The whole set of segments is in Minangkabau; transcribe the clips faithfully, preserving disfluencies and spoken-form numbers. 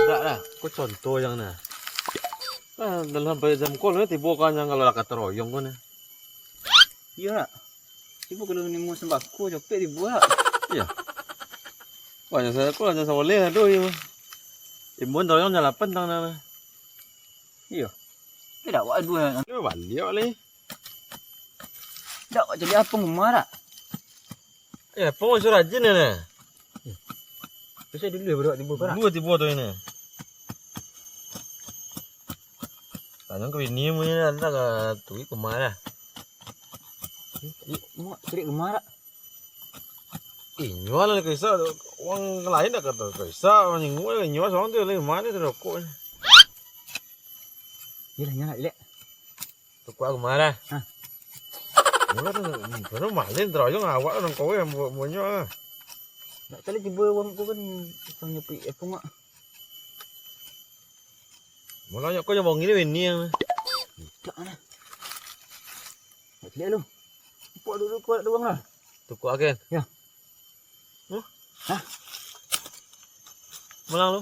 Dak lah, ko contoh yang nah. Nah, dalam sampai jam ko lah tibo kan yang kalau lah kata royong ko nah. Iyo, nak. Tibo kalau nemu sembako, copek tibo, nak. Iyo. Wah, yang saya ko, yang saya boleh, aduh, iyo. Imbun royong jam lapan tang nah. Iyo. Tapi dak awak dua, nak. Iyo, baliak lagi. Dak, awak cari apa rumah, dak? Eh, apa masuk rajin ni, nah? Bisa dulu ya, bro, tibo, Pak. Dulu tibo tu ini. Tanyo ka bini mu ni, anda ka tuik ka ma lah. Ih, mak, cari ka ma lah. Inyo lah ka isak, urang lain dak ka isak, urang inyo lah, inyo surang tu lah, ma tu rokok ni. Iyolah, iyolah, lek. Tukua ka ma lah. Hah? Mula tu, tu malin teroyong awak tu nang kowe yang buat bunyo ah. Dak tadi tibo wang ko kan, sang nyepi epung, mak. Mula nyo ko nyo bongil ini yang. Dak lah. Dak caliak lu. Pok dulu kuat doang lah. Tukua kan? Ya. Huh? Hah? Mulang lu.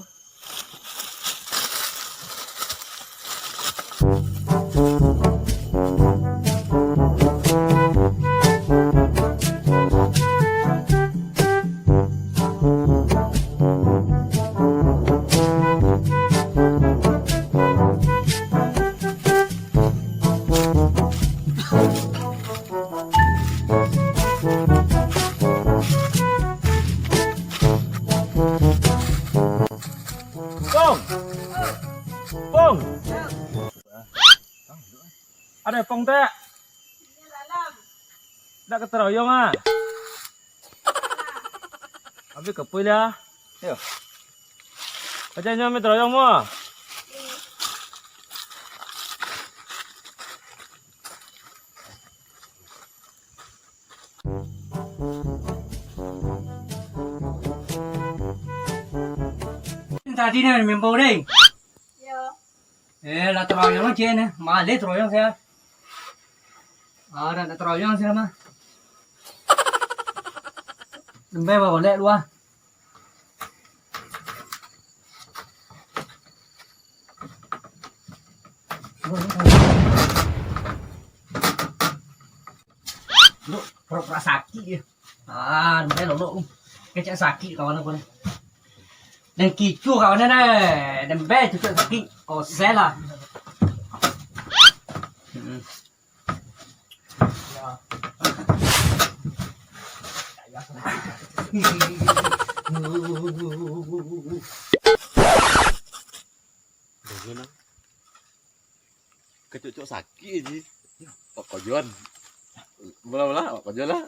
Pong! Pong! Ado Pong tak? Dak ka teroyong ah. Abih ka pui lah. Yo. Aja nyo ambil teroyong mo. Tadi ni main bau deh. Yo. Eh, lah teroyong ciek ni. Maleh teroyong sia. Ah, dak, dak teroyong sia mah. Lembek ba golek lu ah. Lu pura-pura sakik je. Ah, lembek lolok. Kecek sakik kawan aku ni. Dan kicu kawan ni. Lembek cucuk sakik. Osel lah. Hmm. Kecocok sakik ji. Wak kojon. Bola-bola, wak kojon lah.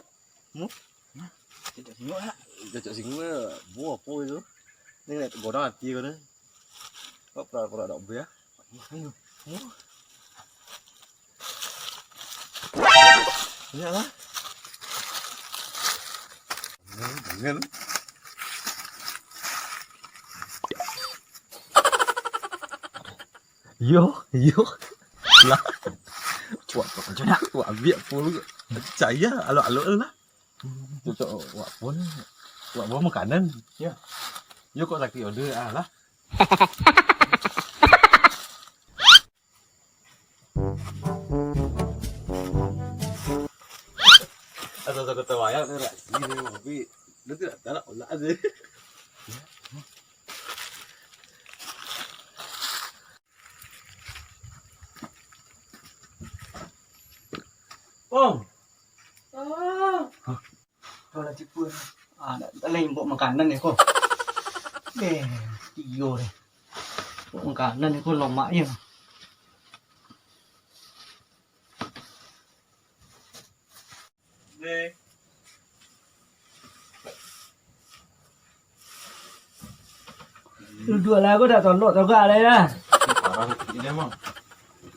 Mu? Nah, cocok singok lah. Cocok singok lah. Bu apa itu? Ni nak godang hati kau ni. Kau pura-pura dak beh ah. Ayo. Mu? Banyak lah. Jangan, jangan. Yo, yo. Lah. Cuak, cuak, cuak. Wak ambiak pun. Caya, alok-alok lah. Cocok wak pun. Wak buah makanan. Ya. Yo kok sakik order ah lah. Asal satu tawayak tu rak sini, tapi dia tu dak talak ulak aja. Pong. Oh. Hah? Tuh lah tipu. Ah, nak, nak lah imbok makanan ni ko. Eh, iyo deh. Imbok makanan ni ko lomak je. Duduak lah, aku dah tolok togak lah ya. Parah ni memang.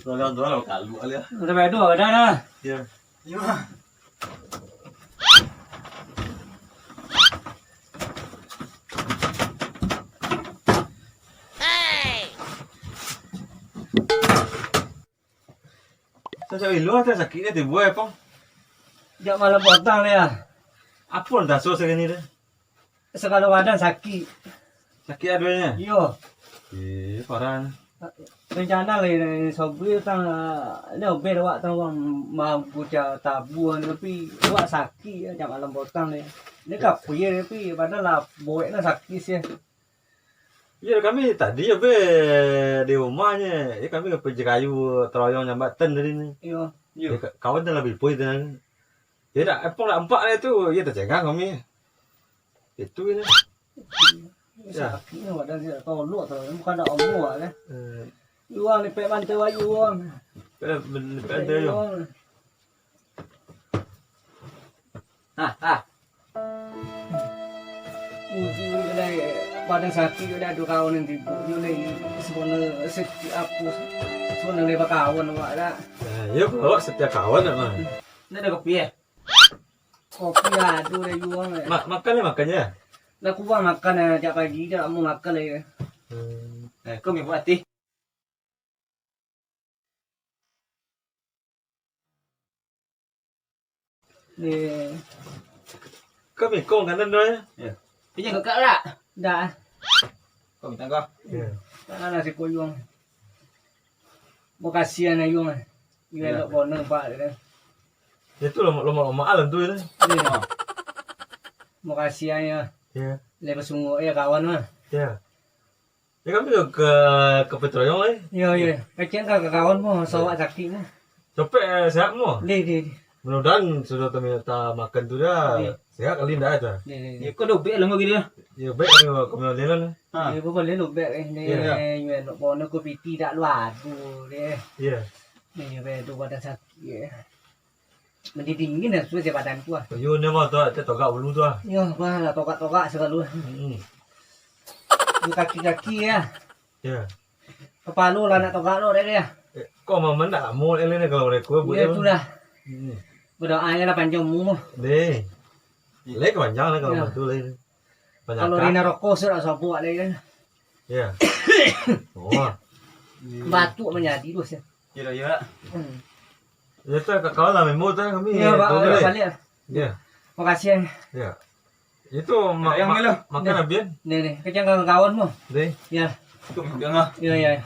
Tolong tu lah kalu kali ya. Sampai dua dah dah. Ya. Ya. Sasawilo dah sakik dah tibo eh, Pong. Jak malam potang dia. Apo lah daso sakini dah? Sagalo badan sakik. Sakik aduanyo? Iyo. Eh, parah. Rencana lai, sobri tang, ni obeh awak tang, wang mampu ca tabuan, tapi awak sakik ya, jak malam potang ni. Ni kapuih tapi padahal lah boek lah sakik sih. Iyo, kami tadi ya be di rumah ni. Ya, kami ka piji kayu teroyong nyambat ten tadi ni. Iyo. Ya, ka-, kawan dah lebih poi tu. Ya, dah, epok dah empat dia tu. Ya, tercengang kami. Itu ini. Ya. Sakik ni badan dia tolok tu. Bukan nak omong lah kan. Eh. Yuang ni pek bantai wayu, Yuang. Pek, ben-, pek bantai wayu. Yuang. Ha, ha. Ujung lai, badan sakik lai, ado kawan nan tibo. Yo lai, sabananyo setiap apo, sabananyo lai bakawan awak dak. Eh, yo, awak setiap kawan dak mah. Ndak ado kopi, eh? Kopi ado lai juo, eh. Ma-, makan lai, makan je. Dah kurang makan, eh, jak pagi, jak lamo makan lai. Hmm. Eh, kau mibuk ati. Ni. Kau mikong kanan tu, eh? Ya. Pinjam kakak tak? Dah. Kau minta kau? Ya. Tangan nasi kuyung. Makasih, anak Yung. Yung elok bono, Pak, dia. Itu lomak-lomak alam tu, ya. Iya. Makasih, ya. Ya. Lepas sungguh, ya, kawan, mah. Ya. Ya, kami ka, ka Petroyong lai. Yo, yo. Kecek ka kawan mo, sawak sakik mo. Copek, eh, sehat mo? Deh, deh, deh. Mudah-mudahan sudah tami-, tamakan tu dah. Deh. Sehat kali ndak dah. Deh, deh, deh. Ya, kau dobek lah mo gini ya. Ya, baik kami, kami boleh lah. Ha. Ya, kau boleh dobek, eh. Ni, ya. Eh, yo, nak bono ko piti dak lu adu deh. Ya. Ni, yo, be, tu badan sakik, ya. Mandi dingin lah, sudah badan tu ah. Yo, ni mah tu ah, togak ulu tu ah. Yo, bah, lah togak-togak segalo. Hmm. Ni kaki-kaki ya. Ya. Kepala lah nak togak lo deh dia. Eh, kau mah mana nak mau eleh ni kalau mereka buat. Ya, itulah. Hmm. Berdoa je lah panjang umur. Deh. Lai kepanjang lah kalau ya. Bantu lai. Kalau Rina rokok sudah sabuk lai kan. Ya. Oh. Batuk menjadi tu sih. Iya, iya. Hmm. Ya tu, ka-, kawan lah, memang tu kami. Ya, Pak, balik. Ya. Makasih ya. Ya. Itu ma-, yang ma-, makan habis. Ni, ni. Kacang kawan-kawan mo. Deh. Ya. Itu makan lah. Ya, ya.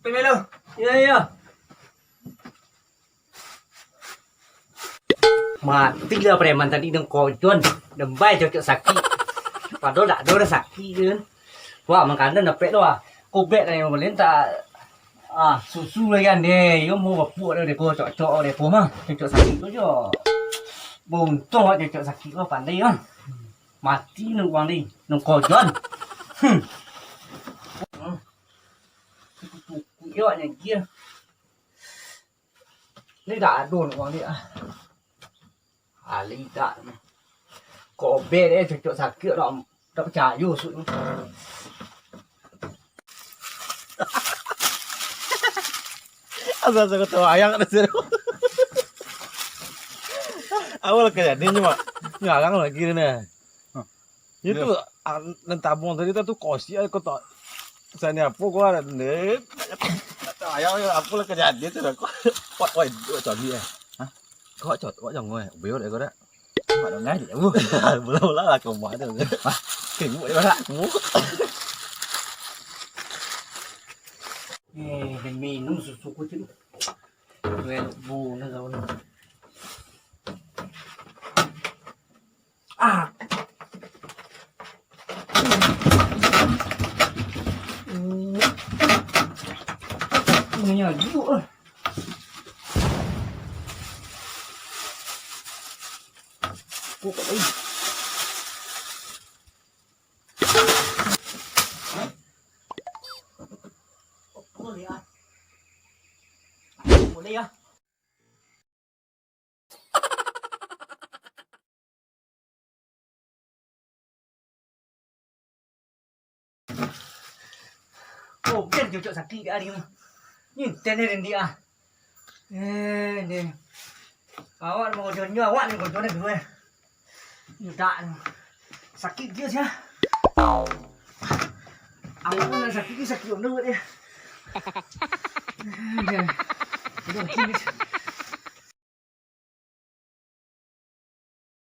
Pemelo. Ya, ya. Mati lah preman tadi deng kojon. Dembai cocok sakik. Padahal dak ado dah sakik tu kan. Wah, makanan dapek tu ah. Kobek tadi yang paling tak ah, susu lagi kan deh. Yo mau bapuak dah depo cocok depo mah. Cocok sakik tu jo. Buntung awak cocok sakik tu pandai ah. Mati nan urang ni, nan kojon. Hmm. Tuku-tuku yo nyo dia. Ni dak ado nan urang ni ah. Ali dak. Kobek deh cocok sakik dak, dak picayo suak ni. Asa-asa ketawa ayang kat situ. Awal kejadian cuma ngarang lagi ni. Hah. Itu, ah, nan tabung tadi tu, tu kosi ai ko tak. Sani apo ko ada ni. Ayang apo lah kejadian tu dah ko. Wah, wah, wah, cari eh. Hah? Kau cot, kau jangan eh. Biar deh kau dah. Mak dong ngai dia. Bola-bola lah kau buat tu. Hah? Kau buat dia lah. Eh, dia minum susu kucing. Gue bu na kau ni. Ah. Hmm. Ini aja lah. Kok tak boleh? Boleh ah. Boleh ah. Oh, biar cocok sakik kat hari tu. Ni enten ni rindik ah. Eh, ni. Awak mau jonyo, awak ni jonyo dulu eh. Ndak. Sakik dia sia. Awak nak sakik ni sakik on the road dia. Eh, dia. Udah, gini.